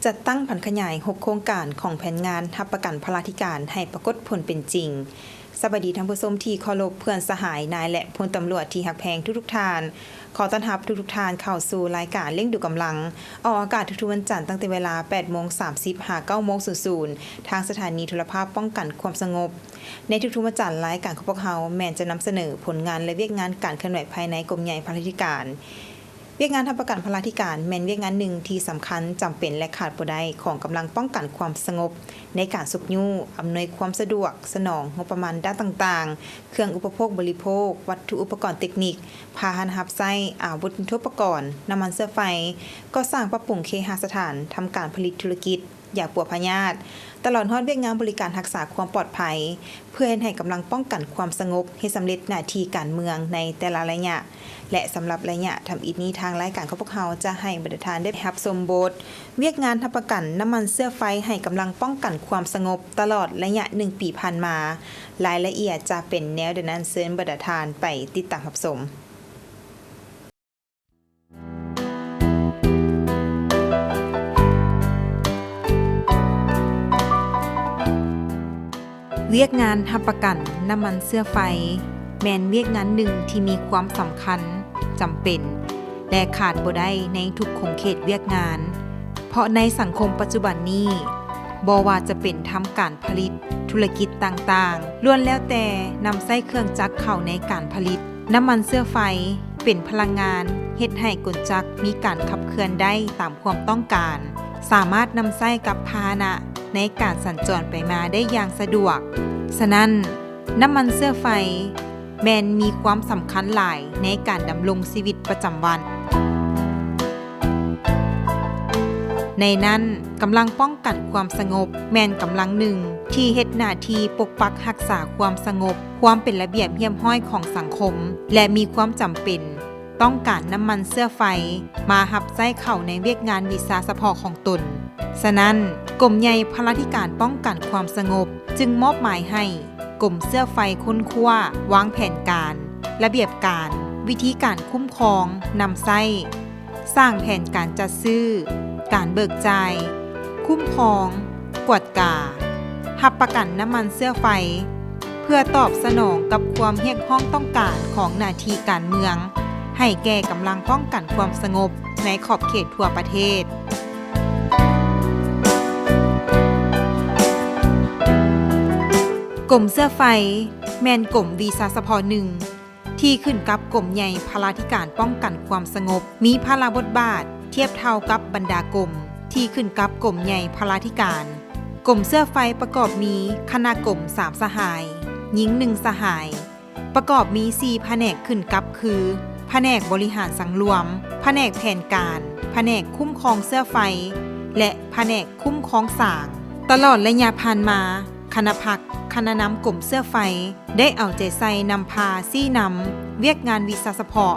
ຈັດຕັ້ງຜັນຂະຫຍາຍຫົກໂຄງການຂອງແຜນງານຮັບປະກັນພະລາທິການໃຫ້ປາກົດຜົນເປັນຈິງ. ສະບາຍດີທ່ານຜູ້ຊົມທີ່ເຄົາລົບ, ເພື່ອນສະຫາຍ, ນາຍ ແລະ ພົນຕຳຫຼວດທີ່ຮັກແພງທຸກໆທ່ານ. ຂໍຕ້ອນຮັບທຸກໆທ່ານເຂົ້າສູ່ລາຍການລ້ຽງດູກຳລັງ, ອອກອາກາດທຸກໆວັນຈັນ ຕັ້ງແຕ່ເວລາແປດໂມງສາມສິບ ຫາ ເກົ້າໂມງສູນສູນ ທາງສະຖານີໂທລະພາບປ້ອງກັນຄວາມສະຫງົບ. ໃນທຸກໆວັນຈັນ, ລາຍການຂອງພວກເຮົາແມ່ນຈະນຳສະເໜີຜົນງານ ແລະ ວຽກງານການເຄື່ອນໄຫວພາຍໃນກົມໃຫຍ່ພະລາທິການ. ວຽກງານຮັບປະກັນພະລາທິການແມ່ນວຽກງານໜຶ່ງທີ່ສຳຄັນ, ຈຳເປັນ ແລະ ຂາດບໍ່ໄດ້ຂອງກຳລັງປ້ອງກັນຄວາມສະຫງົບ ໃນການຊຸກຍູ້, ອຳນວຍຄວາມສະດວກ, ສະໜອງງົບປະມານດ້ານຕ່າງໆ, ເຄື່ອງອຸປະໂພກບໍລິໂພກ, ວັດຖຸອຸປະກອນເຕັກນິກ, ພາຫະນະຮັບໃຊ້, ອາວຸດຍຸດໂທປະກອນ, ນ້ຳມັນເຊື້ອໄຟ, ກໍ່ສ້າງປັບປຸງເຄຫະສະຖານ, ທຳການຜະລິດທຸລະກິດ, ຢາປົວພະຍາດ, ຕະຫຼອດຮອດວຽກງານບໍລິການຮັກສາຄວາມປອດໄພ, ເພື່ອເຮັດໃຫ້ກຳລັງປ້ອງກັນຄວາມສະຫງົບເຮັດສຳເລັດໜ້າທີ່ການເມືອງໃນແຕ່ລະໄລຍະ ແລະ ສຳລັບໄລຍະທຳອິດນີ້, ທາງລາຍການຂອງພວກເຮົາຈະໃຫ້ບັນດາທ່ານໄດ້ຮັບຊົມບົດວຽກງານຮັບປະກັນນ້ຳມັນເຊື້ອໄຟໃຫ້ກຳລັງປ້ອງກັນຄວາມສະຫງົບຕະຫຼອດໄລຍະໜຶ່ງປີຜ່ານມາ. ລາຍລະອຽດຈະເປັນແນວໃດນັ້ນ, ເຊີນບັນດາທ່ານໄປຕິດຕາມຮັບຊົມ. ວຽກງານຮັບປະກັນນ້ຳມັນເຊື້ອໄຟ ແມ່ນວຽກງານໜຶ່ງທີ່ມີຄວາມສຳຄັນ, ຈຳເປັນ ແລະ ຂາດບໍ່ໄດ້ໃນທຸກຂົງເຂດວຽກງານ, ເພາະໃນສັງຄົມປັດຈຸບັນນີ້, ບໍ່ວ່າຈະເປັນທຳການຜະລິດ, ທຸລະກິດຕ່າງໆ, ລ້ວນແລ້ວແຕ່ນຳໃຊ້ເຄື່ອງຈັກເຂົ້າໃນການຜະລິດ. ນ້ຳມັນເຊື້ອໄຟເປັນພະລັງງານເຮັດໃຫ້ກົນຈັກມີການຂັບເຄື່ອນໄດ້ຕາມຄວາມຕ້ອງການ, ສາມາດນຳໃຊ້ກັບພາຫະນະໃນການສັນຈອນໄປມາໄດ້ຢ່າງສະດວກ. ສະນັ້ນ, ນ້ຳມັນເຊື້ອໄຟແມ່ນມີຄວາມສຳຄັນຫຼາຍໃນການດຳລົງຊີວິດປະຈຳວັນ. ໃນນັ້ນ, ກຳລັງປ້ອງກັນຄວາມສະຫງົບແມ່ນກຳລັງໜຶ່ງທີ່ເຮັດໜ້າທີ່ປົກປັກຮັກສາຄວາມສະຫງົບ, ຄວາມເປັນລະບຽບຮຽບຮ້ອຍຂອງສັງຄົມ ແລະ ມີຄວາມຈຳເປັນຕ້ອງການນ້ຳມັນເຊື້ອໄຟມາຮັບໃຊ້ເຂົ້າໃນວຽກງານວິຊາສະເພາະຂອງຕົນ. ສະນັ້ນ, ກົມໃຫຍ່ພະລາທິການປ້ອງກັນຄວາມສະຫງົບຈຶ່ງມອບໝາຍໃຫ້ກົມເຊື້ອໄຟຄົ້ນຄວ້າ, ວາງແຜນການ, ລະບຽບການ, ວິທີການຄຸ້ມຄອງ, ນຳໃຊ້, ສ້າງແຜນການຈັດຊື້, ການເບີກຈ່າຍ, ຄຸ້ມຄອງ, ກວດກາ, ຮັບປະກັນນ້ຳມັນເຊື້ອໄຟ ເພື່ອຕອບສະໜອງກັບຄວາມຮຽກຮ້ອງຕ້ອງການຂອງໜ້າທີ່ການເມືອງ ໃຫ້ແກ່ກຳລັງປ້ອງກັນຄວາມສະຫງົບໃນຂອບເຂດທົ່ວປະເທດ. ກົມເຊື້ອໄຟແມ່ນກົມວິຊາສະເພາະໜຶ່ງ ທີ່ຂຶ້ນກັບກົມໃຫຍ່ພະລາທິການປ້ອງກັນຄວາມສະຫງົບ, ມີພາລະບົດບາດທຽບເທົ່າກັບບັນດາກົມທີ່ຂຶ້ນກັບກົມໃຫຍ່ພະລາທິການ. ກົມເຊື້ອໄຟປະກອບມີຄະນະກົມສາມສະຫາຍ, ຍິງໜຶ່ງສະຫາຍ, ປະກອບມີສີ່ພະແນກຂຶ້ນກັບຄື ພະແນກບໍລິຫານສັງລວມ, ພະແນກແຜນການ, ພະແນກຄຸ້ມຄອງເຊື້ອໄຟ ແລະ ພະແນກຄຸ້ມຄອງສາງ. ຕະຫຼອດໄລຍະຜ່ານມາ, ຄະນະພັກ, ຄະນະນຳກົມເຊື້ອໄຟ ໄດ້ເອົາໃຈໃສ່ນຳພາຊີ້ນຳວຽກງານວິຊາສະເພາະ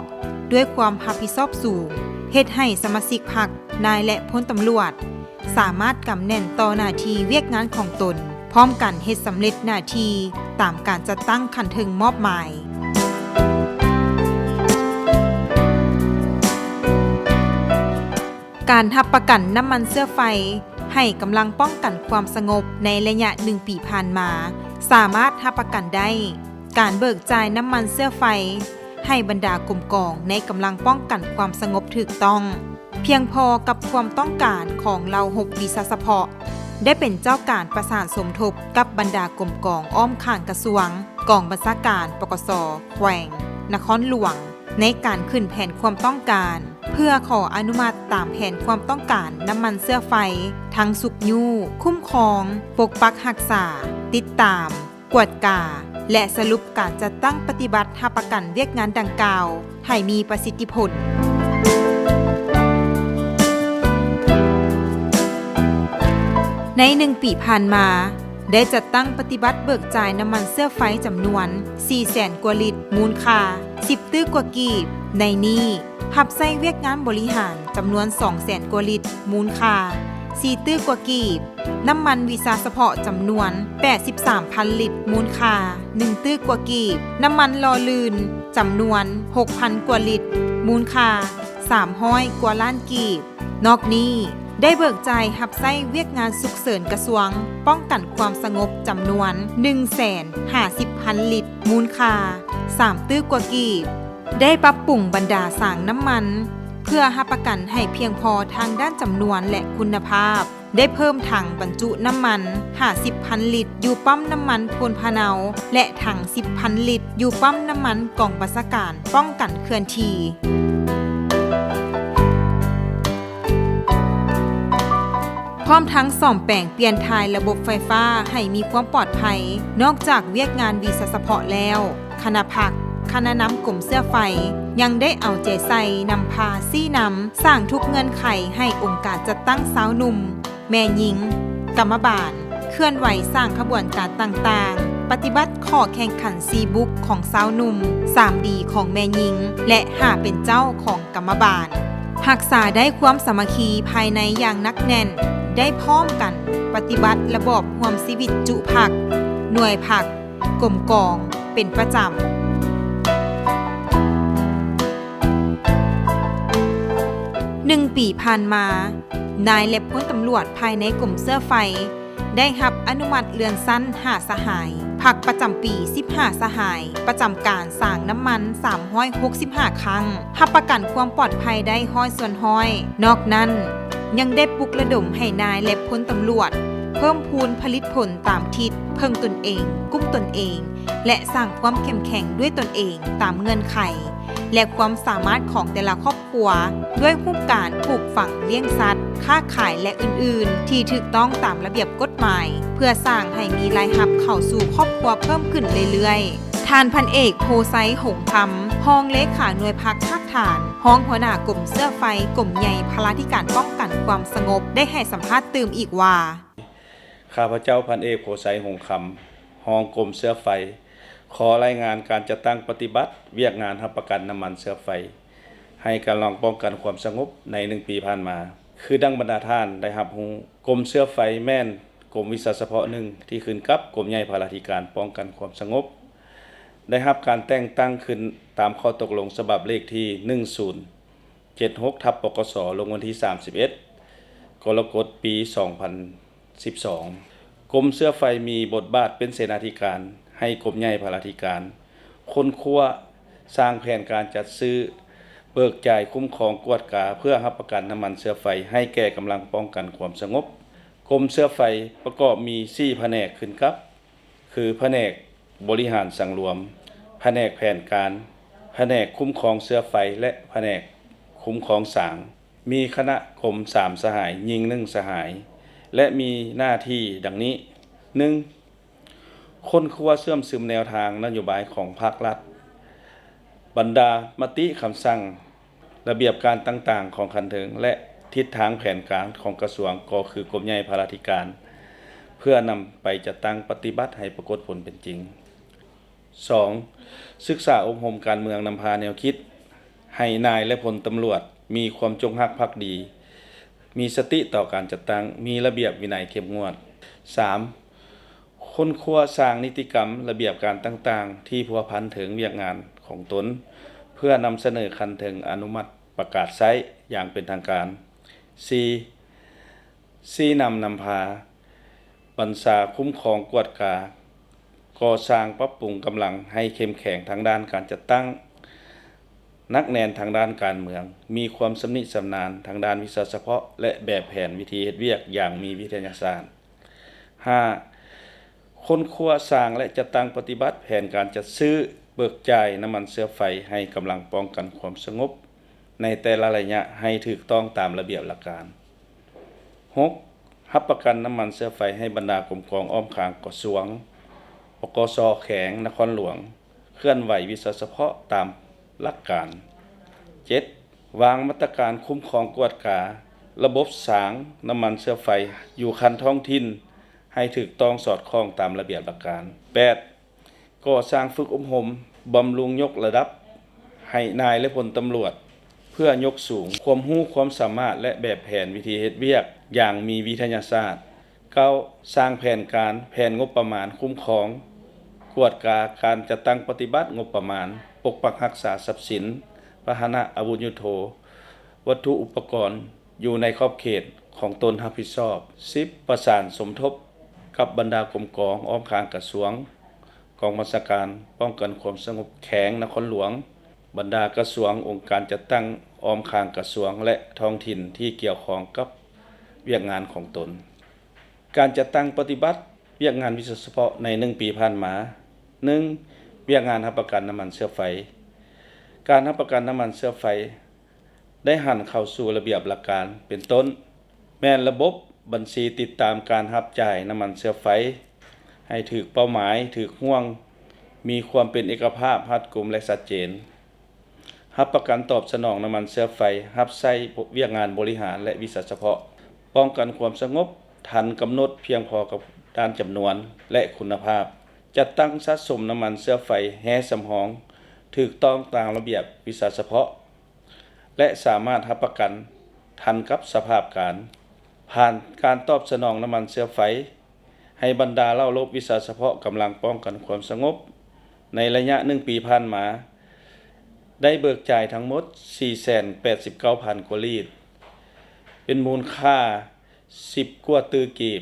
ດ້ວຍຄວາມຮັບຜິດຊອບສູງ, ເຮັດໃຫ້ສະມາຊິກພັກ, ນາຍ ແລະ ພົນຕຳຫຼວດ ສາມາດກຳແໜ້ນຕໍ່ໜ້າທີ່ວຽກງານຂອງຕົນ, ພ້ອມກັນເຮັດສຳເລັດໜ້າທີ່ຕາມການຈັດຕັ້ງຂັ້ນເທິງມອບໝາຍ. ການຮັບປະກັນນ້ຳມັນເຊື້ອໄຟ ໃຫ້ກຳລັງປ້ອງກັນຄວາມສະຫງົບໃນໄລຍະໜຶ່ງປີຜ່ານມາ ສາມາດຮັບປະກັນໄດ້ການເບີກຈ່າຍນ້ຳມັນເຊື້ອໄຟໃຫ້ບັນດາກົມກອງໃນກຳລັງປ້ອງກັນຄວາມສະຫງົບຖືກຕ້ອງ, ພຽງພໍກັບຄວາມຕ້ອງການຂອງເຫຼົ່າຮົບວິຊາສະເພາະ, ໄດ້ເປັນເຈົ້າການປະສານສົມທົບກັບບັນດາກົມກອງອ້ອມຂ້າງກະຊວງ, ກອງບັນຊາການ ປກສ ແຂວງນະຄອນຫຼວງ ໃນການຂຶ້ນແຜນຄວາມຕ້ອງການ ເພື່ອຂໍອະນຸມັດຕາມແຜນຄວາມຕ້ອງການນ້ຳມັນເຊື້ອໄຟ ທັງຊຸກຍູ້, ຄຸ້ມຄອງ, ປົກປັກຮັກສາ, ຕິດຕາມ, ກວດກາ ແລະ ສະຫຼຸບການຈັດຕັ້ງປະຕິບັດຮັບປະກັນວຽກງານດັ່ງກ່າວໃຫ້ມີປະສິດທິຜົນ. ໃນໜຶ່ງປີຜ່ານມາ, ໄດ້ຈັດຕັ້ງປະຕິບັດເບີກຈ່າຍນ້ຳມັນເຊື້ອໄຟຈຳນວນສີ່ແສນກວ່າລິດ, ມູນຄ່າສິບຕື້ກວ່າກີບ. ໃນນີ້ ຮັບໃຊ້ວຽກງານບໍລິຫານຈຳນວນສອງແສນກວ່າລິດ, ມູນຄ່າສີ່ຕື້ກວ່າກີບ, ນ້ຳມັນວິຊາສະເພາະຈຳນວນແປດສິບສາມພັນລິດ, ມູນຄ່າໜຶ່ງຕື້ກວ່າກີບ, ນ້ຳມັນຫຼໍ່ລື່ນຈຳນວນຫົກພັນກວ່າລິດ, ມູນຄ່າສາມຮ້ອຍກວ່າລ້ານກີບ. ນອກນີ້ ໄດ້ເບີກຈ່າຍຮັບໃຊ້ວຽກງານສຸກເສີນກະຊວງປ້ອງກັນຄວາມສະຫງົບຈຳນວນໜຶ່ງແສນຫ້າສິບພັນລິດ ມູນຄ່າສາມຕື້ກວ່າກີບ, ໄດ້ປັບປຸງບັນດາສາງນ້ຳມັນ ເພື່ອຮັບປະກັນໃຫ້ພຽງພໍທາງດ້ານຈຳນວນ ແລະ ຄຸນນະພາບ, ໄດ້ເພີ່ມຖັງບັນຈຸນ້ຳມັນຫ້າສິບພັນລິດ ຢູ່ປ້ຳນ້ຳມັນໂພນພະເນົາ ແລະ ຖັງສິບພັນລິດ ຢູ່ປ້ຳນ້ຳມັນກອງບັນຊາການປ້ອງກັນເຄື່ອນທີ່. ພ້ອມທັງສ້ອມແປງປ່ຽນຖ່າຍລະບົບໄຟຟ້າໃຫ້ມີຄວາມປອດໄພ. ນອກຈາກວຽກງານວິຊາສະເພາະແລ້ວ, ຄະນະພັກ, ຄະນະນຳກົມເຊື້ອໄຟ ຍັງໄດ້ເອົາໃຈໃສ່ນຳພາຊີ້ນຳ ສ້າງທຸກເງື່ອນໄຂໃຫ້ອົງການຈັດຕັ້ງຊາວໜຸ່ມ, ແມ່ຍິງ, ກຳມະບານ ເຄື່ອນໄຫວສ້າງຂະບວນການຕ່າງໆ, ປະຕິບັດຂໍ້ແຂ່ງຂັນສີ່ບຸກຂອງຊາວໜຸ່ມ, ສາມດີຂອງແມ່ຍິງ ແລະ ຫ້າເປັນເຈົ້າຂອງກຳມະບານ, ຮັກສາໄດ້ຄວາມສາມັກຄີພາຍໃນຢ່າງໜັກແໜ້ນ, ໄດ້ພ້ອມກັນປະຕິບັດລະບອບຮ່ວມຊີວິດຈຸພັກ, ໜ່ວຍພັກ, ກົມກອງ ເປັນປະຈຳ. ໜຶ່ງປີຜ່ານມາ, ນາຍ ແລະ ພົນຕຳຫຼວດພາຍໃນກົມເຊື້ອໄຟ ໄດ້ຮັບອະນຸມັດເລື່ອນຊັ້ນຫ້າສະຫາຍ, ພັກປະຈຳປີສິບຫ້າສະຫາຍ, ປະຈຳການສາງນ້ຳມັນສາມຮ້ອຍຫົກສິບຫ້າຄັ້ງ, ຮັບປະກັນຄວາມປອດໄພໄດ້ຮ້ອຍສ່ວນຮ້ອຍ. ນອກນັ້ນ, ຍັງໄດ້ປຸກລະດົມໃຫ້ນາຍ ແລະ ພົນຕຳຫຼວດ ເພີ່ມພູນຜະລິດຜົນຕາມທິດ, ເພິ່ງຕົນເອງ, ກຸ້ມຕົນເອງ ແລະ ສ້າງຄວາມເຂັ້ມແຂງດ້ວຍຕົນເອງຕາມເງື່ອນໄຂ ແລະ ຄວາມສາມາດຂອງແຕ່ລະຄອບຄົວ ດ້ວຍຮູບການປູກຝັງ, ລ້ຽງສັດ, ຄ້າຂາຍ ແລະ ອື່ນໆ ທີ່ຖືກຕ້ອງຕາມລະບຽບກົດໝາຍ ເພື່ອສ້າງໃຫ້ມີລາຍຮັບເຂົ້າສູ່ຄອບຄົວເພີ່ມຂຶ້ນເລື້ອຍໆ. ທ່ານ ພັນເອກ ໂພໄຊ ຫົງຄຳ, ຮອງເລຂາໜ່ວຍພັກຮາກຖານ, ຮອງຫົວໜ້າກົມເຊື້ອໄຟ ກົມໃຫຍ່ພະລາທິການປ້ອງກັນຄວາມສະຫງົບ ໄດ້ໃຫ້ສຳພາດຕື່ມອີກວ່າ: ຂ້າພະເຈົ້າ ພັນເອກ ໂພໄຊ ຫົງຄຳ, ຮອງກົມເຊື້ອໄຟ ຂໍລາຍງານການຈັດຕັ້ງປະຕິບັດວຽກງານຮັບປະກັນນ້ຳມັນເຊື້ອໄຟ ໃຫ້ກຳລັງປ້ອງກັນຄວາມສະຫງົບໃນໜຶ່ງປີຜ່ານມາ. ຄືດັ່ງບັນດາທ່ານໄດ້ຮັບຮູ້, ກົມເຊື້ອໄຟແມ່ນກົມວິຊາສະເພາະໜຶ່ງທີ່ຂຶ້ນກັບກົມໃຫຍ່ພະລາທິການປ້ອງກັນຄວາມສະຫງົບ, ໄດ້ຮັບການແຕ່ງຕັ້ງຂຶ້ນຕາມຂໍ້ຕົກລົງສະບັບເລກທີໜຶ່ງສູນ ເຈັດຫົກ ທັບ ປກສ ລົງວັນທີສາມສິບເອັດ ກໍລະກົດ ປີສອງພັນສິບສອງ. ກົມເຊື້ອໄຟມີບົດບາດເປັນເສນາທິການໃຫ້ກົມໃຫຍ່ພະລາທິການ, ຄົ້ນຄວ້າ, ສ້າງແຜນການຈັດຊື້, ເບີກຈ່າຍ, ຄຸ້ມຄອງ, ກວດກາ ເພື່ອຮັບປະກັນນ້ຳມັນເຊື້ອໄຟໃຫ້ແກ່ກຳລັງປ້ອງກັນຄວາມສະຫງົບ. ກົມເຊື້ອໄຟປະກອບມີສີ່ພະແນກຂຶ້ນກັບ ຄື ພະແນກບໍລິຫານສັງລວມ, ພະແນກແຜນການ, ພະແນກຄຸ້ມຄອງເຊື້ອໄຟ ແລະ ພະແນກຄຸ້ມຄອງສາງ. ມີຄະນະກົມສາມສະຫາຍ, ຍິງໜຶ່ງສະຫາຍ ແລະ ມີໜ້າທີ່ດັ່ງນີ້: ໜຶ່ງ, ຄົ້ນຄວ້າເຊື່ອມຊຶມແນວທາງນະໂຍບາຍຂອງພາກລັດ, ບັນດາມະຕິຄຳສັ່ງ, ລະບຽບການຕ່າງໆຂອງຂັ້ນເທິງ ແລະ ທິດທາງແຜນການຂອງກະຊວງ ກໍຄືກົມໃຫຍ່ພະລາທິການ ເພື່ອນຳໄປຈັດຕັ້ງປະຕິບັດໃຫ້ປາກົດຜົນເປັນຈິງ. ສອງ, ສຶກສາອົບຮົມການເມືອງນຳພາແນວຄິດ ໃຫ້ນາຍ ແລະ ພົນຕຳຫຼວດມີຄວາມຈົງຮັກພັກດີ, ມີສະຕິຕໍ່ການຈັດຕັ້ງ, ມີລະບຽບວິໄນເຂັ້ມງວດ. ສາມ, ຄົ້ນຄວ້າສ້າງນິຕິກຳ, ລະບຽບການຕ່າງໆ ທີ່ພົວພັນເຖິງວຽກງານຂອງຕົນ ເພື່ອນຳສະເໜີຂັ້ນເທິງອະນຸມັດປະກາດໃຊ້ຢ່າງເປັນທາງການ. ສີ່, ຊີ້ນຳນຳພາ, ບັນຊາຄຸ້ມຄອງກວດກາ, ກໍ່ສ້າງປັບປຸງກຳລັງໃຫ້ເຂັ້ມແຂງທາງດ້ານການຈັດຕັ້ງ, ໜັກແໜ້ນທາງດ້ານການເມືອງ, ມີຄວາມຊຳນິຊຳນານທາງດ້ານວິຊາສະເພາະ ແລະ ແບບແຜນວິທີເຮັດວຽກຢ່າງມີວິທະຍາສາດ. ຫ້າ, ຄົ້ນຄວ້າສ້າງ ແລະ ຈັດຕັ້ງປະຕິບັດແຜນການຈັດຊື້, ເບີກຈ່າຍນ້ຳມັນເຊື້ອໄຟໃຫ້ກຳລັງປ້ອງກັນຄວາມສະຫງົບໃນແຕ່ລະໄລຍະໃຫ້ຖືກຕ້ອງຕາມລະບຽບຫຼັກການ. ຫົກ, ຮັບປະກັນນ້ຳມັນເຊື້ອໄຟໃຫ້ບັນດາກົມກອງອ້ອມຂ້າງກະຊວງ, ປກສ ແຂວງນະຄອນຫຼວງ ເຄື່ອນໄຫວວິຊາສະເພາະຕາມຫຼັກການ. ເຈັດ, ວາງມາດຕະການຄຸ້ມຄອງກວດກາລະບົບສາງນ້ຳມັນເຊື້ອໄຟຢູ່ຂັ້ນທ້ອງຖິ່ນໃຫ້ຖືກຕ້ອງສອດຄ່ອງຕາມລະບຽບຫຼັກການ. ແປດ, ກໍ່ສ້າງຝຶກອົບຮົມບຳລຸງຍົກລະດັບໃຫ້ນາຍ ແລະ ພົນຕຳຫຼວດ ເພື່ອຍົກສູງຄວາມຮູ້ຄວາມສາມາດ ແລະ ແບບແຜນວິທີເຮັດວຽກຢ່າງມີວິທະຍາສາດ. ເກົ້າ, ສ້າງແຜນການ, ແຜນງົບປະມານຄຸ້ມຄອງ, ກວດກາການຈັດຕັ້ງປະຕິບັດງົບປະມານ, ປົກປັກຮັກສາຊັບສິນ, ພາຫະນະ, ອາວຸດຍຸດໂທ, ວັດຖຸອຸປະກອນ ຢູ່ໃນຂອບເຂດ ຂອງຕົນຮັບຜິດຊອບ. ສິບ, ປະສານສົມທົບກັບບັນດາກົມກອງອ້ອມຂ້າງກະຊວງ, ກອງບັນຊາການປ້ອງກັນຄວາມສະຫງົບແຂວງນະຄອນຫຼວງ, ບັນດາກະຊວງ, ອົງການຈັດຕັ້ງອ້ອມຂ້າງກະຊວງ ແລະ ທ້ອງຖິ່ນທີ່ກ່ຽວຂ້ອງກັບວຽກງານຂອງຕົນ. ການຈັດຕັ້ງປະຕິບັດວຽກງານວິຊາສະເພາະໃນໜຶ່ງປີຜ່ານມາ. ໜຶ່ງ, ວຽກງານຮັບປະກັນນ້ຳມັນເຊື້ອໄຟ. ການຮັບປະກັນນ້ຳມັນເຊື້ອໄຟໄດ້ຫັນເຂົ້າສູ່ລະບຽບຫຼັກການ ເປັນຕົ້ນ ແມ່ນລະບົບບັນຊີຕິດຕາມການຮັບຈ່າຍນ້ຳມັນເຊື້ອໄຟ ໃຫ້ຖືກເປົ້າໝາຍ, ຖືກຫ່ວງ, ມີຄວາມເປັນເອກະພາບ, ຮັດກຸມ ແລະ ຊັດເຈນ. ຮັບປະກັນຕອບສະໜອງນ້ຳມັນເຊື້ອໄຟ ຮັບໃຊ້ວຽກງານບໍລິຫານ ແລະ ວິຊາສະເພາະ, ປ້ອງກັນຄວາມສະຫງົບ, ທັນກຳນົດ, ພຽງພໍກັບດ້ານຈຳນວນ ແລະ ຄຸນນະພາບ, ຈັດຕັ້ງສະສົມນ້ຳມັນເຊື້ອໄຟແຮ່ສຳຮອງ ຖືກຕ້ອງຕາມລະບຽບວິຊາສະເພາະ ແລະ ສາມາດຮັບປະກັນທັນກັບສະພາບການ. ຜ່ານການຕອບສະໜອງນ້ຳມັນເຊື້ອໄຟ ໃຫ້ບັນດາເຫຼົ່າລົບວິຊາສະເພາະກຳລັງປ້ອງກັນຄວາມສະຫງົບ ໃນໄລຍະໜຶ່ງປີຜ່ານມາ ໄດ້ເບີກຈ່າຍທັງໝົດສີ່ແສນແປດສິບເກົ້າພັນກວ່າລີດ ເປັນມູນຄ່າສິບກວ່າຕື້ກີບ.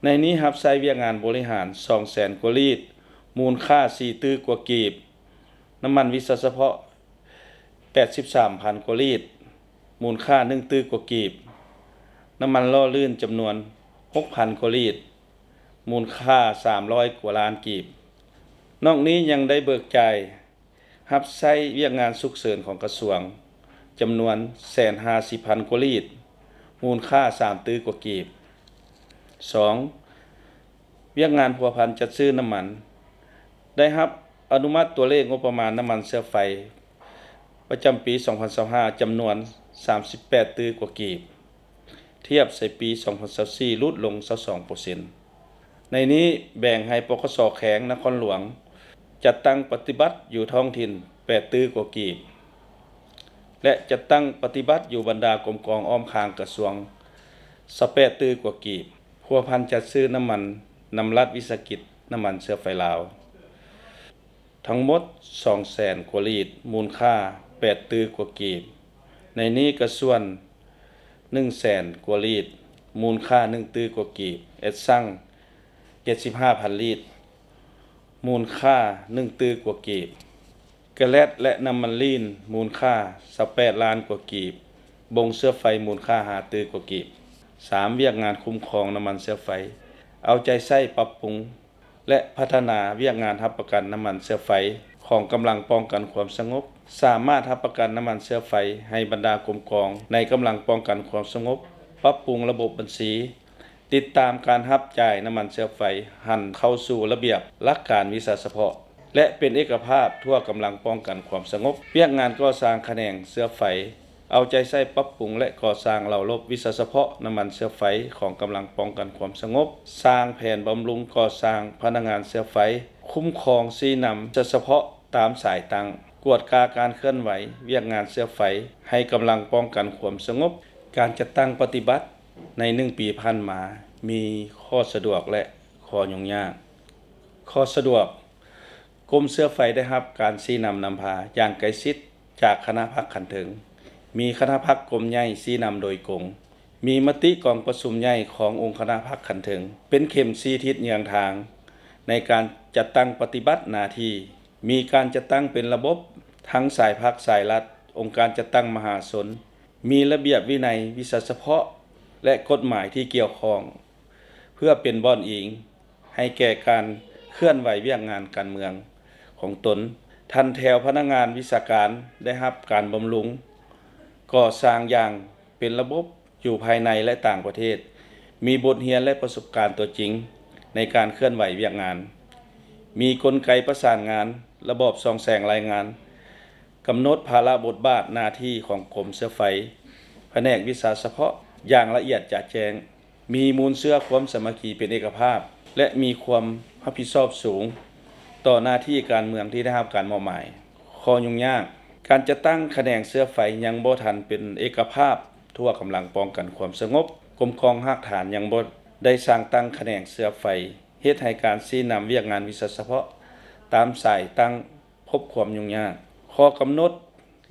ໃນນີ້ຮັບໃຊ້ວຽກງານບໍລິຫານສອງແສນກວ່າລີດ ມູນຄ່າສີ່ຕື້ກວ່າກີບ, ນ້ຳມັນວິຊາສະເພາະ ແປດສິບສາມພັນກວ່າລີດ ມູນຄ່າໜຶ່ງຕື້ກວ່າກີບ, ນ້ຳມັນຫຼໍ່ລື່ນຈຳນວນຫົກພັນກວ່າລີດ ມູນຄ່າສາມຮ້ອຍກວ່າລ້ານກີບ. ນອກນີ້ຍັງໄດ້ເບີກຈ່າຍຮັບໃຊ້ວຽກງານສຸກເສີນຂອງກະຊວງ ຈຳນວນແສນຫ້າສິບພັນກວ່າລີດ ມູນຄ່າສາມຕື້ກວ່າກີບ. ສອງ, ວຽກງານພົວພັນຈັດຊື້ນ້ຳມັນ ໄດ້ຮັບອະນຸມັດຕົວເລກງົບປະມານນ້ຳມັນເຊື້ອໄຟປະຈຳປີສອງພັນຊາວຫ້າ ຈຳນວນສາມສິບແປດຕື້ກວ່າກີບ, ທຽບໃສ່ປີສອງພັນຊາວສີ່ ຫຼຸດລົງຊາວສອງເປີເຊັນ. ໃນນີ້ແບ່ງໃຫ້ ປກສ ແຂວງນະຄອນຫຼວງ ຈັດຕັ້ງປະຕິບັດຢູ່ທ້ອງຖິ່ນແປດຕື້ກວ່າກີບ ແລະ ຈັດຕັ້ງປະຕິບັດຢູ່ບັນດາກົມກອງອ້ອມຂ້າງກະຊວງຊາວແປດຕື້ກວ່າກີບ. ພົວພັນຈັດຊື້ນ້ຳມັນນຳລັດວິສາຫະກິດນ້ຳມັນເຊື້ອໄຟລາວ ທັງໝົດສອງແສນກວ່າລີດ ມູນຄ່າແປດຕື້ກວ່າກີບ. ໃນນີ້ກະຊວນໜຶ່ງແສນກວ່າລີດ ມູນຄ່າໜຶ່ງຕື້ກວ່າກີບ, ແອັດຊັງເຈັດສິບຫ້າພັນລີດ ມູນຄ່າໜຶ່ງຕື້ກວ່າກີບ, ກາແລັດ ແລະ ນ້ຳມັນລີນ ມູນຄ່າຊາວແປດລ້ານກວ່າກີບ, ບົງເຊື້ອໄຟ ມູນຄ່າຫ້າຕື້ກວ່າກີບ. ສາມ, ວຽກງານຄຸ້ມຄອງນ້ຳມັນເຊື້ອໄຟ ເອົາໃຈໃສ່ປັບປຸງ ແລະ ພັດທະນາວຽກງານຮັບປະກັນນ້ຳມັນເຊື້ອໄຟຂອງກຳລັງປ້ອງກັນຄວາມສະຫງົບ, ສາມາດຮັບປະກັນນ້ຳມັນເຊື້ອໄຟໃຫ້ບັນດາກົມກອງໃນກຳລັງປ້ອງກັນຄວາມສະຫງົບ, ປັບປຸງລະບົບບັນຊີ, ຕິດຕາມການຮັບຈ່າຍນ້ຳມັນເຊື້ອໄຟ ຫັນເຂົ້າສູ່ລະບຽບຫຼັກການວິຊາສະເພາະ ແລະ ເປັນເອກະພາບທົ່ວກຳລັງປ້ອງກັນຄວາມສະຫງົບ. ວຽກງານກໍ່ສ້າງຂະແໜງເຊື້ອໄຟ ເອົາໃຈໃສ່ປັບປຸງ ແລະ ກໍ່ສ້າງເລົາລົບວິຊາສະເພາະນ້ຳມັນເຊື້ອໄຟຂອງກຳລັງປ້ອງກັນຄວາມສະຫງົບ, ສ້າງແຜນບຳລຸງກໍ່ສ້າງພະນັກງານເຊື້ອໄຟ, ຄຸ້ມຄອງຊີ້ນຳສະເພາະຕາມສາຍຕັ້ງ, ກວດກາການເຄື່ອນໄຫວວຽກງານເຊື້ອໄຟໃຫ້ກຳລັງປ້ອງກັນຄວາມສະຫງົບ. ການຈັດຕັ້ງປະຕິບັດໃນໜຶ່ງປີຜ່ານມາ ມີຂໍ້ສະດວກ ແລະ ຂໍ້ຫຍຸ້ງຍາກ. ຂໍ້ສະດວກ, ກົມເຊື້ອໄຟໄດ້ຮັບການຊີ້ນຳນຳພາຢ່າງໃກ້ຊິດຈາກຄະນະພັກຂັ້ນເທິງ, ມີຄະນະພັກກົມໃຫຍ່ຊີ້ນຳໂດຍກົງ, ມີມະຕິກອງປະຊຸມໃຫຍ່ຂອງອົງຄະນະພັກຂັ້ນເທິງ ເປັນເຂັມຊີ້ທິດເຍືອງທາງໃນການຈັດຕັ້ງປະຕິບັດໜ້າທີ່, ມີການຈັດຕັ້ງເປັນລະບົບ ທັງສາຍພັກ, ສາຍລັດ, ອົງການຈັດຕັ້ງມະຫາຊົນ, ມີລະບຽບວິໄນວິຊາສະເພາະ ແລະ ກົດໝາຍທີ່ກ່ຽວຂ້ອງ ເພື່ອເປັນບ່ອນອີງໃຫ້ແກ່ການເຄື່ອນໄຫວວຽກງານການເມືອງຂອງຕົນ. ຖັນແຖວພະນັກງານວິຊາການໄດ້ຮັບການບຳລຸງ, ກໍ່ສ້າງຢ່າງເປັນລະບົບຢູ່ພາຍໃນ ແລະ ຕ່າງປະເທດ, ມີບົດຮຽນ ແລະ ປະສົບການຕົວຈິງໃນການເຄື່ອນໄຫວວຽກງານ, ມີກົນໄກປະສານງານ, ລະບອບສ່ອງແສງລາຍງານ, ກຳນົດພາລະບົດບາດໜ້າທີ່ຂອງກົມເຊື້ອໄຟ, ພະແນກວິຊາສະເພາະຢ່າງລະອຽດຈະແຈ້ງ, ມີມູນເຊື້ອຄວາມສາມັກຄີເປັນເອກະພາບ ແລະ ມີຄວາມຮັບຜິດຊອບສູງຕໍ່ໜ້າທີ່ການເມືອງທີ່ໄດ້ຮັບການມອບໝາຍ. ຂໍ້ຫຍຸ້ງຍາກ, ການຈັດຕັ້ງຂະແໜງເຊື້ອໄຟຍັງບໍ່ທັນເປັນເອກະພາບທົ່ວກຳລັງປ້ອງກັນຄວາມສະຫງົບ, ກົມກອງຮາກຖານຍັງບໍ່ໄດ້ສ້າງຕັ້ງຂະແໜງເຊື້ອໄຟ, ເຮັດໃຫ້ການຊີ້ນຳວຽກງານວິຊາສະເພາະຕາມສາຍຕັ້ງ ພົບຄວາມຫຍຸ້ງຍາກ. ຂໍ້ກຳນົດ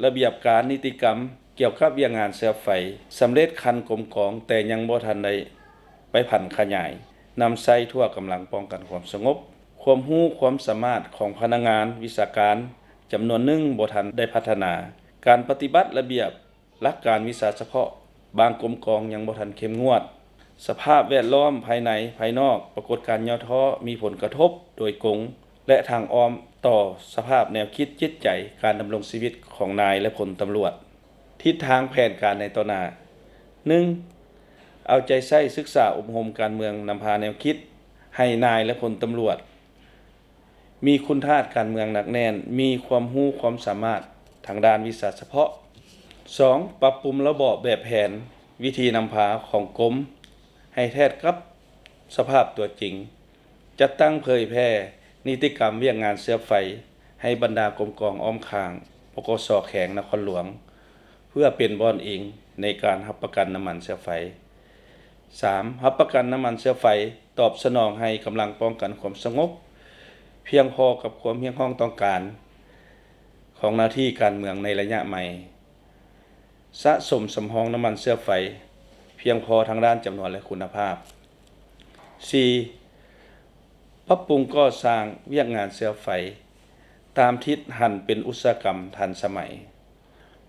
ລະບຽບການນິຕິກຳ ກ່ຽວກັບວຽກງານເຊື້ອໄຟ ສຳເລັດຂັ້ນກົມກອງ ແຕ່ຍັງບໍ່ທັນໄດ້ໄປຜັນຂະຫຍາຍນຳໃຊ້ທົ່ວກຳລັງປ້ອງກັນຄວາມສະຫງົບ. ຄວາມຮູ້ຄວາມສາມາດຂອງພະນັກງານວິຊາການຈຳນວນໜຶ່ງບໍ່ທັນໄດ້ພັດທະນາ. ການປະຕິບັດລະບຽບ ຫຼັກການວິຊາສະເພາະບາງກົມກອງຍັງບໍ່ທັນເຂັ້ມງວດ. ສະພາບແວດລ້ອມພາຍໃນພາຍນອກ, ປາກົດການຫຍໍ້ທໍ້ມີຜົນກະທົບໂດຍກົງ ແລະ ທາງອ້ອມຕໍ່ສະພາບແນວຄິດຈິດໃຈການດຳລົງຊີວິດຂອງນາຍ ແລະ ພົນຕຳຫຼວດ. ທິດທາງແຜນການໃນຕໍ່ໜ້າ. ໜຶ່ງ, ເອົາໃຈໃສ່ສຶກສາອົບຮົມການເມືອງນຳພາແນວຄິດໃຫ້ນາຍ ແລະ ພົນຕຳຫຼວດ ມີຄຸນທາດການເມືອງໜັກແໜ້ນ, ມີຄວາມຮູ້ຄວາມສາມາດທາງດ້ານວິຊາສະເພາະ. ສອງ, ປັບປຸງລະບອບແບບແຜນວິທີນຳພາຂອງກົມໃຫ້ແທດກັບສະພາບຕົວຈິງ. ຈັດຕັ້ງເຜີຍແຜ່ນິຕິກຳວຽກງານເຊື້ອໄຟໃຫ້ບັນດາກົມກອງອ້ອມຂ້າງ ປກສ ແຂວງນະຄອນຫຼວງ ເພື່ອເປັນບ່ອນອີງໃນການຮັບປະກັນນ້ຳມັນເຊື້ອໄຟ. ສາມ, ຮັບປະກັນນ້ຳມັນເຊື້ອໄຟຕອບສະໜອງໃຫ້ກຳລັງປ້ອງກັນຄວາມສະຫງົບ ພຽງພໍກັບຄວາມຮຽກຮ້ອງຕ້ອງການຂອງໜ້າທີ່ການເມືອງໃນໄລຍະໃໝ່. ສະສົມສຳຮອງນ້ຳມັນເຊື້ອໄຟພຽງພໍທາງດ້ານຈຳນວນ ແລະ ຄຸນນະພາບ. ສີ່, ປັບປຸງກໍ່ສ້າງວຽກງານເຊື້ອໄຟຕາມທິດຫັນເປັນອຸດສາຫະກຳທັນສະໄໝ,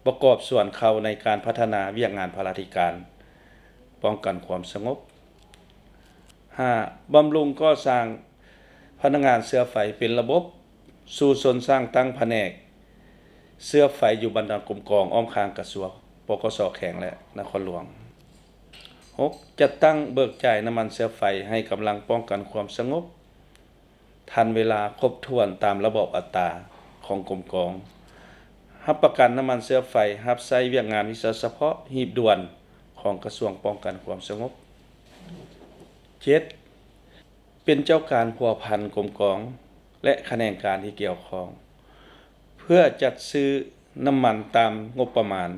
ປະກອບສ່ວນເຂົ້າໃນການພັດທະນາວຽກງານພາລາທິການປ້ອງກັນຄວາມສະຫງົບ. ຫ້າ, ບຳລຸງກໍ່ສ້າງພະນັກງານເຊື້ອໄຟເປັນລະບົບ, ສູ້ຊົນສ້າງຕັ້ງພະແນກເຊື້ອໄຟຢູ່ບັນດາກົມກອງອ້ອມຂ້າງກະຊວງ ປກສ ແຂວງ ແລະ ນະຄອນຫຼວງ. ຫົກ, ຈັດຕັ້ງເບີກຈ່າຍນ້ຳມັນເຊື້ອໄຟໃຫ້ກຳລັງປ້ອງກັນຄວາມສະຫງົບ ທັນເວລາຄົບຖ້ວນຕາມລະບອບອັດຕາຂອງກົມກອງ, ຮັບປະກັນນ້ຳມັນເຊື້ອໄຟຮັບໃຊ້ວຽກງານວິຊາສະເພາະຮີບດ່ວນຂອງກະຊວງປ້ອງກັນຄວາມສະຫງົບ. ເຈັດ, ເປັນເຈົ້າການພົວພັນກົມກອງ ແລະ ຂະແໜງການທີ່ກ່ຽວຂ້ອງ ເພື່ອຈັດຊື້ນ້ຳມັນຕາມງົບປະມານ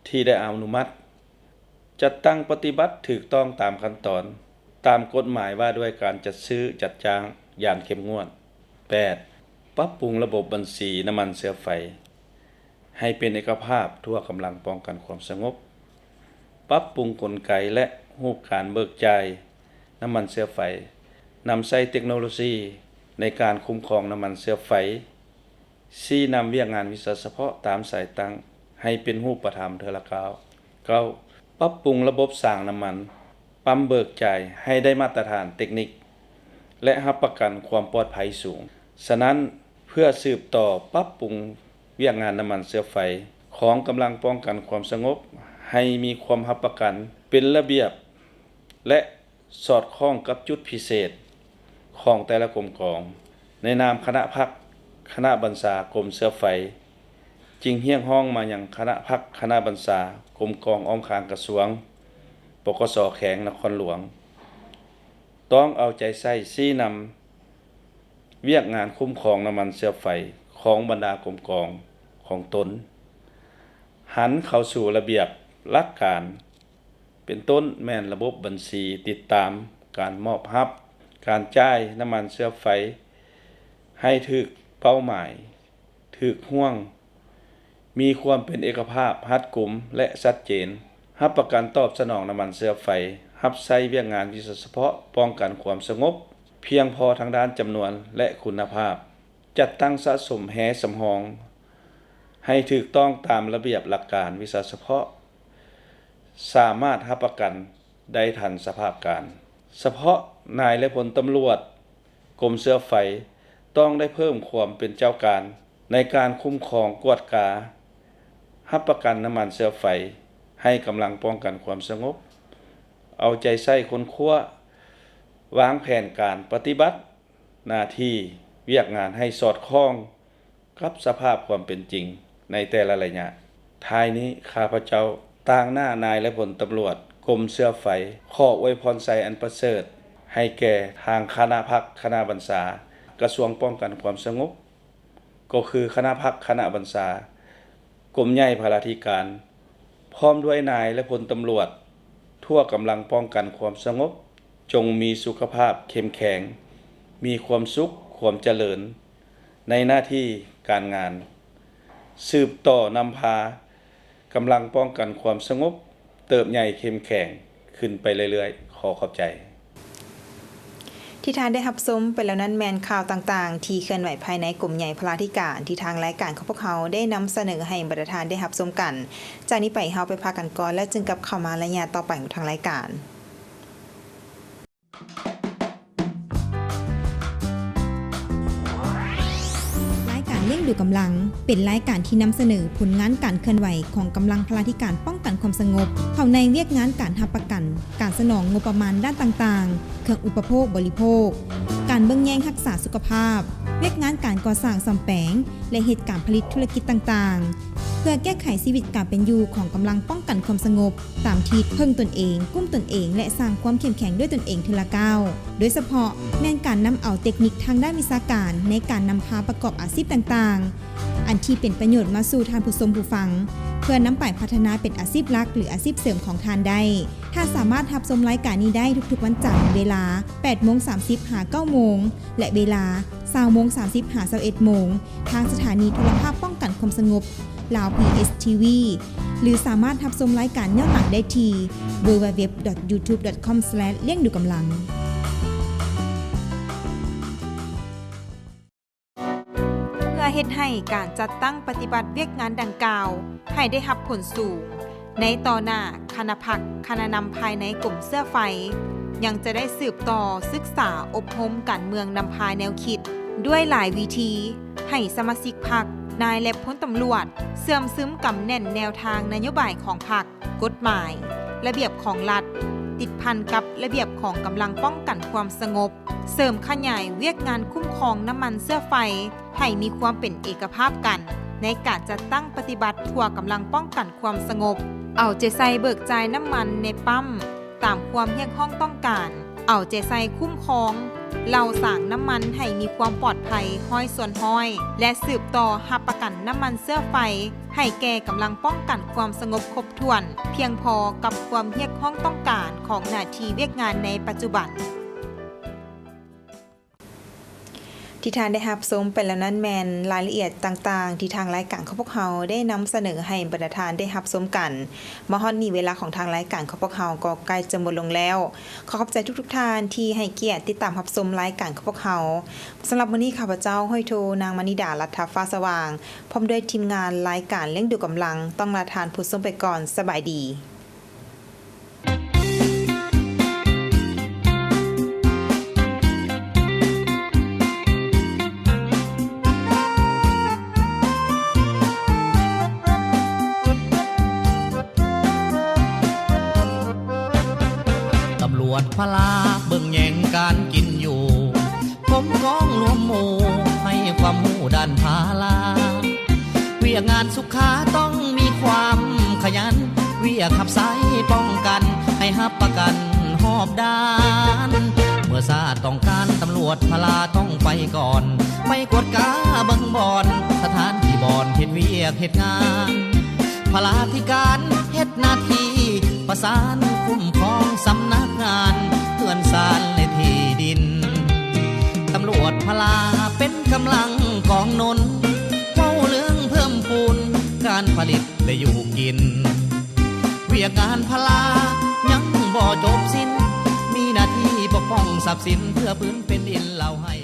ທີ່ໄດ້ອະນຸມັດ. ຈັດຕັ້ງປະຕິບັດຖືກຕ້ອງຕາມຂັ້ນຕອນ, ຕາມກົດໝາຍວ່າດ້ວຍການຈັດຊື້ຈັດຈ້າງຢ່າງເຂັ້ມງວດ. ແປດ, ປັບປຸງລະບົບບັນຊີນ້ຳມັນເຊື້ອໄຟໃຫ້ເປັນເອກະພາບທົ່ວກຳລັງປ້ອງກັນຄວາມສະຫງົບ, ປັບປຸງກົນໄກ ແລະ ຮູບການເບີກຈ່າຍນ້ຳມັນເຊື້ອໄຟ, ນຳໃຊ້ເຕັກໂນໂລຊີໃນການຄຸ້ມຄອງນ້ຳມັນເຊື້ອໄຟ, ຊີ້ນຳວຽກງານວິຊາສະເພາະຕາມສາຍຕັ້ງໃຫ້ເປັນຮູບປະທຳເທື່ອລະກ້າວ. ເກົ້າ, ປັບປຸງລະບົບສາງນ້ຳມັນ, ປ້ຳເບີກຈ່າຍໃຫ້ໄດ້ມາດຕະຖານເຕັກນິກ ແລະ ຮັບປະກັນຄວາມປອດໄພສູງ. ສະນັ້ນ, ເພື່ອສືບຕໍ່ປັບປຸງວຽກງານນ້ຳມັນເຊື້ອໄຟຂອງກຳລັງປ້ອງກັນຄວາມສະຫງົບໃຫ້ມີຄວາມຮັບປະກັນເປັນລະບຽບ ແລະ ສອດຄ່ອງກັບຈຸດພິເສດຂອງແຕ່ລະກົມກອງ, ໃນນາມຄະນະພັກຄະນະບັນຊາກົມເຊື້ອໄຟ ຈຶ່ງຮຽກຮ້ອງມາຍັງຄະນະພັກຄະນະບັນຊາກົມກອງອ້ອມຂ້າງກະຊວງ ປກສ ແຂວງນະຄອນຫຼວງ ຕ້ອງເອົາໃຈໃສ່ຊີ້ນຳວຽກງານຄຸ້ມຄອງນ້ຳມັນເຊື້ອໄຟຂອງບັນດາກົມກອງຂອງຕົນ ຫັນເຂົ້າສູ່ລະບຽບຫຼັກການ ເປັນຕົ້ນແມ່ນລະບົບບັນຊີຕິດຕາມການມອບຮັບ, ການຈ່າຍນ້ຳມັນເຊື້ອໄຟໃຫ້ຖືກເປົ້າໝາຍ, ຖືກຫ່ວງ, ມີຄວາມເປັນເອກະພາບ, ຮັດກຸມ ແລະ ຊັດເຈນ, ຮັບປະກັນຕອບສະໜອງນ້ຳມັນເຊື້ອໄຟ, ຮັບໃຊ້ວຽກງານວິຊາສະເພາະປ້ອງກັນຄວາມສະຫງົບ, ພຽງພໍທາງດ້ານຈຳນວນ ແລະ ຄຸນນະພາບ, ຈັດຕັ້ງສະສົມແຮ່ສຳຮອງໃຫ້ຖືກຕ້ອງຕາມລະບຽບຫຼັກການວິຊາສະເພາະ, ສາມາດຮັບປະກັນໄດ້ທັນສະພາບການ. ສະເພາະນາຍ ແລະ ພົນຕຳຫຼວດກົມເຊື້ອໄຟ ຕ້ອງໄດ້ເພີ່ມຄວາມເປັນເຈົ້າການໃນການຄຸ້ມຄອງ, ກວດກາ, ຮັບປະກັນນ້ຳມັນເຊື້ອໄຟໃຫ້ກຳລັງປ້ອງກັນຄວາມສະຫງົບ, ເອົາໃຈໃສ່ຄົ້ນຄວ້າ, ວາງແຜນການປະຕິບັດໜ້າທີ່ວຽກງານໃຫ້ສອດຄ່ອງ ກັບສະພາບຄວາມເປັນຈິງໃນແຕ່ລະໄລຍະ. ທ້າຍນີ້ ຂ້າພະເຈົ້າ ຕາງໜ້ານາຍ ແລະ ພົນຕຳຫຼວດກົມເຊື້ອໄຟ ຂໍອວຍພອນໄຊອັນປະເສີດໃຫ້ແກ່ທາງຄະນະພັກຄະນະບັນຊາກະຊວງປ້ອງກັນຄວາມສະຫງົບ, ກໍຄືຄະນະພັກຄະນະບັນຊາ, ກົມໃຫຍ່ພາລາທິການ, ພ້ອມດ້ວຍນາຍ ແລະ ພົນຕຳຫຼວດທົ່ວກຳລັງປ້ອງກັນຄວາມສະຫງົບ ຈົ່ງມີສຸຂະພາບເຂັ້ມແຂງ, ມີຄວາມສຸກ, ຄວາມຈະເລີນ ໃນໜ້າທີ່ການງານ, ສືບຕໍ່ນຳພາ ກຳລັງປ້ອງກັນຄວາມສະຫງົບເຕີບໃຫຍ່ເຂັ້ມແຂງຂຶ້ນໄປເລື້ອຍໆ. ຂໍຂອບໃຈ. ທີ່ທ່ານໄດ້ຮັບຊົມໄປແລ້ວນັ້ນແມ່ນຂ່າວຕ່າງໆທີ່ເຄື່ອນໄຫວພາຍໃນກົມໃຫຍ່ພະລາທິການ ທີ່ທາງລາຍການຂອງພວກເຮົາໄດ້ນຳສະເໜີໃຫ້ບັນດາທ່ານໄດ້ຮັບຊົມກັນ. ຈາກນີ້ໄປເຮົາໄປພັກກັນກ່ອນ ແລ້ວຈຶ່ງກັບເຂົ້າມາໄລຍະຕໍ່ໄປຂອງທາງລາຍການ. ລາຍການລ້ຽງດູກຳລັງ ເປັນລາຍການທີ່ນຳສະເໜີຜົນງານການເຄື່ອນໄຫວຂອງກຳລັງພະລາທິການປ້ອງກັນຄວາມສະຫງົບ ເຂົ້າໃນວຽກງານການຮັບປະກັນ ການສະໜອງງົບປະມານດ້ານຕ່າງໆ, ເຄື່ອງອຸປະໂພກບໍລິໂພກ, ການເບິ່ງແຍງຮັກສາສຸຂະພາບ, ວຽກງານການກໍ່ສ້າງສ້ອມແປງ ແລະ ເຮັດການຜະລິດທຸລະກິດຕ່າງໆ ເພື່ອແກ້ໄຂຊີວິດການເປັນຢູ່ຂອງກຳລັງປ້ອງກັນຄວາມສະຫງົບ ຕາມທີ່ເພິ່ງຕົນເອງ, ກຸ້ມຕົນເອງ ແລະ ສ້າງຄວາມເຂັ້ມແຂງດ້ວຍຕົນເອງເທື່ອລະກ້າວ, ໂດຍສະເພາະແມ່ນການນຳເອົາເຕັກນິກທາງດ້ານວິຊາການໃນການນຳພາປະກອບອາຊີບຕ່າງໆ ອັນທີ່ເປັນປະໂຫຍດມາສູ່ທ່ານຜູ້ຊົມຜູ້ຟັງ ເພື່ອນຳໄປພັດທະນາເປັນອາຊີບຫຼັກ ຫຼື ອາຊີບເສີມຂອງທ່ານໄດ້. ທ່ານສາມາດຮັບຊົມລາຍການນີ້ໄດ້ທຸກໆວັນຈັນ ເວລາ ແປດໂມງສາມສິບ ຫາ ເກົ້າໂມງ ແລະ ເວລາ ຊາວໂມງສາມສິບ ຫາ ຊາວເອັດໂມງ ທາງສະຖານີໂທລະພາບປ້ອງກັນຄວາມສະຫງົບ ລາວ ພີ ເອສ ທີ ວີ ຫຼື ສາມາດຮັບຊົມລາຍການຍ້ອນຫຼັງໄດ້ທີ່ www.youtube.com/liengdugkamlang. ເພື່ອເຮັດໃຫ້ການຈັດຕັ້ງປະຕິບັດວຽກງານດັ່ງກ່າວໃຫ້ໄດ້ຮັບຜົນສູງ, ໃນຕໍ່ໜ້າຄະນະພັກຄະນະນຳພາຍໃນກົມເຊື້ອໄຟ ຍັງຈະໄດ້ສືບຕໍ່ສຶກສາອົບຮົມການເມືອງນຳພາແນວຄິດ ດ້ວຍຫຼາຍວິທີ ໃຫ້ສະມາຊິກພັກ, ນາຍ ແລະ ພົນຕຳຫຼວດ ເຊື່ອມຊຶມກຳແໜ້ນແນວທາງນະໂຍບາຍຂອງພັກ, ກົດໝາຍ, ລະບຽບຂອງລັດ, ຕິດພັນກັບລະບຽບຂອງກຳລັງປ້ອງກັນຄວາມສະຫງົບ, ເສີມຂະຫຍາຍວຽກງານຄຸ້ມຄອງນ້ຳມັນເຊື້ອໄຟໃຫ້ມີຄວາມເປັນເອກະພາບກັນ ໃນການຈັດຕັ້ງປະຕິບັດທົ່ວກຳລັງປ້ອງກັນຄວາມສະຫງົບ, ເອົາໃຈໃສ່ເບີກຈ່າຍນ້ຳມັນໃນປ້ຳ ຕາມຄວາມຮຽກຮ້ອງຕ້ອງການ, ເອົາໃຈໃສ່ຄຸ້ມຄອງເຫຼົ່າສາງນ້ຳມັນໃຫ້ມີຄວາມປອດໄພຮ້ອຍສ່ວນຮ້ອຍ ແລະ ສືບຕໍ່ຮັບປະກັນນ້ຳມັນເຊື້ອໄຟໃຫ້ແກ່ກຳລັງປ້ອງກັນຄວາມສະຫງົບຄົບຖ້ວນ, ພຽງພໍກັບຄວາມຮຽກຮ້ອງຕ້ອງການຂອງໜ້າທີ່ວຽກງານໃນປັດຈຸບັນ. ທີ່ທ່ານໄດ້ຮັບຊົມໄປແລ້ວນັ້ນແມ່ນລາຍລະອຽດຕ່າງໆ ທີ່ທາງລາຍການຂອງພວກເຮົາໄດ້ນຳສະເໜີໃຫ້ບັນດາທ່ານໄດ້ຮັບຊົມກັນ. ມາຮອດນີ້ເວລາຂອງທາງລາຍການຂອງພວກເຮົາກໍໃກ້ຈະໝົດລົງແລ້ວ. ຂໍຂອບໃຈທຸກໆທ່ານທີ່ໃຫ້ກຽດຕິດຕາມຮັບຊົມລາຍການຂອງພວກເຮົາ. ສຳລັບມື້ນີ້ ຂ້າພະເຈົ້າ ຮ້ອຍໂທ ນາງ ມະນີດາ ລັດຖະຟ້າສະຫວ່າງ ພ້ອມດ້ວຍທີມງານລາຍການລ້ຽງດູກຳລັງ ຕ້ອງລາທ່ານຜູ້ຊົມໄປກ່ອນ. ສະບາຍດີ. ຕຳຫຼວດພະລາເບິ່ງແຍງການກິນຢູ່ ກົມກອງລວມໝູ່ໃຫ້ຄວາມຮູ້ດ້ານພາລາ ວຽກງານສຸຂາຕ້ອງມີຄວາມຂະຫຍັນ ວຽກຮັບໃຊ້ປ້ອງກັນໃຫ້ຮັບປະກັນຮອບດ້ານ ເມື່ອຊາດຕ້ອງການຕຳຫຼວດພະລາຕ້ອງໄປກ່ອນ ໄປກວດກາເບິ່ງບ່ອນ ສະຖານທີ່ບ່ອນເຮັດວຽກເຮັດງານ ພະລາທິການເຮັດໜ້າທີ່ປະສານຄຸ້ມຄອງສຳນັກງານເຮືອນຊານ ແລະ ທີ່ດິນ. ຕຳຫຼວດພະລາເປັນກຳລັງກອງໜູນ ເວົ້າເລື່ອງເພີ່ມພູນການຜະລິດ ແລະ ຢູ່ກິນ ວຽກງານພະລາຍັງບໍ່ຈົບສິ້ນ ມີໜ້າທີ່ປົກປ້ອງຊັບສິນ ເພື່ອພື້ນແຜ່ນດິນລາວໃຫ້